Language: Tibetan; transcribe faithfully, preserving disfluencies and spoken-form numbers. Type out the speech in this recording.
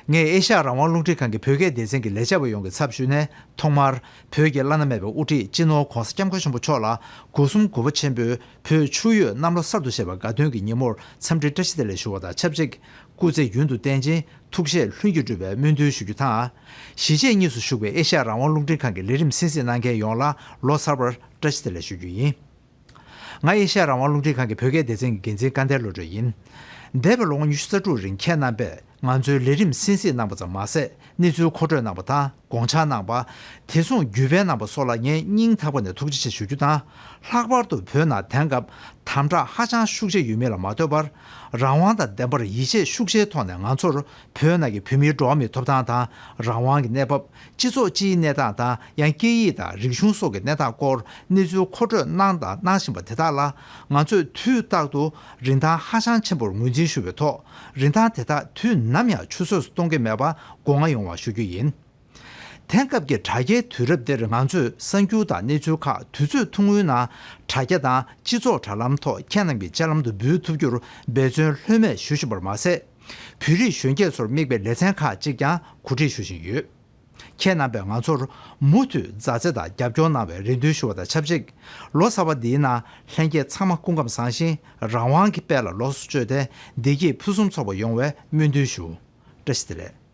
ངས་ཨེ་ཤ་ཡ་རང་དབང་རླུང་འཕྲིན་ཁང་གི་བོད་སྐད་སྡེ་ཚན་གྱི་ལས་བྱེད་པ་ཡོངས་ཀྱི་ཚབ་ཞུས་ནས། ཐོག་མར་བོད་ཀྱི་བླ་ན་མེད་པའི་དབུ་ཁྲིད་སྤྱི་ནོར་༧གོང་ས་༧སྐྱབས་མགོན་ཆེན་པོ་མཆོག་ལ་སྒོ་གསུམ་གུས་པ་ཆེན་པོས་བོད་ཆུ་ཡོས་གནམ་ལོ་གསར་དུ་བཞད་པའི་དགའ་སྟོན་གྱི་ཉིན་མོར་འཚམས་འདྲི་བཀྲ་ཤིས་བདེ་ལེགས་ཞུ་བ་དང་ཆབས་ཅིག་སྐུ་ཚེ་ཡུན་དུ་བརྟན་ཅིང་ཐུགས་བཞེད་ལྷུན་གྱིས་འགྲུབ་པའི་སྨོན་འདུན་ཞུ་རྒྱུ་དང་། གཞིས་བྱེས་གཉིས་སུ་བཞུགས་པའི་ཨེ་ཤ་ཡ་རང་དབང་རླུང་འཕྲིན་ཁང་གི་ལས་རིམ་གསན་གཟིགས་གནང་མཁན་ཡོངས་ལ་ལོ་གསར་པར་བཀྲ་ཤིས་བདེ་ལེགས་ཞུ་རྒྱུ་ཡིན། ང་ཨེ་ཤ་ཡ་རང་དབང་རླུང་འཕྲིན་ཁང་གི་བོད་སྐད་སྡེ་ཚན་གྱི་འགན་འཛིན་སྐལ་ལྡན་བློ་གྲོས་ཡིན། འདས་པའི་ལོ་ངོ་ཉི་ཤུ་རྩ་དྲུག་རིང་ཁྱེད་རྣམ་པས་ང་ཚོའི་ལས་རིམ་གསན་གཟིགས་གནང་པ་ཙམ་མ་ཟད། གནས་ཚུལ་མཁོ་སྤྲོད་གནང་པ་དང་དགོངས་འཆར་གནང་པ། དེ་མཚུངས་བརྒྱུད་སྤེལ་གནང་པ་སོགས་ལ་ངས་སྙིང་ཐག་པ་ནས་ཐུགས་རྗེ་ཆེ་ཞུ་རྒྱུ་དང་། ལྷག་པར་དུ་བོད་ནང་དེང་སྐབས་དམ་དྲག་ཧ་ཅང་ཤུགས་ཆེ་ཡོད་མེད་ལ་མ་ལྟོས་པར། རང་དབང་དང་ལྡན་པར་ཡིད་ཆེས་ཤུགས་ཆེའི་ཐོག་ནས་ང་ཚོར་བོད་ནང་གི་བོད་མིའི་འགྲོ་བ་མིའི་ཐོབ་ཐང་དང་། རང་དབང་གི་གནས་བབ། སྤྱི་ཚོགས་སྤྱིའི་གནས་སྟངས་དང་། ཡང་སྐད་ཡིག་དང་རིག་གཞུང་སོགས་ཀྱི་གནས་སྟངས་སྐོར་གནས་ཚུལ་མཁོ་སྤྲོད་གནང་དང་གནང་བཞིན་པ་དེ་དག་ལ། ང་ཚོས་དུས་རྟག་ཏུ་རིན་ཐང་ཧ་ཅང་ཆེན་པོར་ངོས་འཛིན་ཞུ་བའི་ཐོག་རིན་ཐང་དེ་དག་དུས་ནམ་ཡང་ཆུད་ཟོས་སུ་གཏོང་གི་མེད་པ་སྒོ་མངའ་ཡོང་བ་ཞུ་རྒྱུ་ཡིན། དེང་སྐབས་ཀྱི་དྲ་རྒྱའི་དུས་རབས་འདིར་ང་ཚོས་གསར་འགྱུར་དང་གནས་ཚུལ་ཁག་དུས་ཚོད་ཐུང་ངུའི་ནང་དྲ་རྒྱ་དང་སྤྱི་ཚོགས་དྲ་ལམ་ཐོག་ཁྱེད་རྣམས་ཀྱི་སྤྱན་ལམ་དུ་འབུལ་ཐུབ་རྒྱུར་འབད་བརྩོན་ལྷོད་མེད་ཞུ་བཞིན་པར་མ་ཟད། བོད་རིགས་གཞོན་སྐྱེས་ཚོར་དམིགས་པའི་ལེ་ཚན་ཁག་ཅིག་ཀྱང་གོ་སྒྲིག་ཞུ་བཞིན་ཡོད། ཁྱེད་རྣམ་པས་ང་ཚོར་མུ་མཐུད་མཛའ་བརྩེ་དང་རྒྱབ་སྐྱོར་གནང་བའི་རེ་འདུན་ཞུ་བ་དང་ཆབས་ཅིག་ལོ་གསར་པ་འདིའི་ནང་ལྷན་རྒྱས་ཚང་མ་སྐུ་ཁམས་བཟང་ཞིང་། རང་དབང་གི་དཔལ་ལ་ལོངས་སུ་སྤྱོད་དེ། བདེ་སྐྱིད་ཕུན་སུམ་ཚོགས་པ་ཡོང་བའི་སྨོན་འདུན་ཞུ། བཀྲ་ཤིས་བདེ་ལེགས།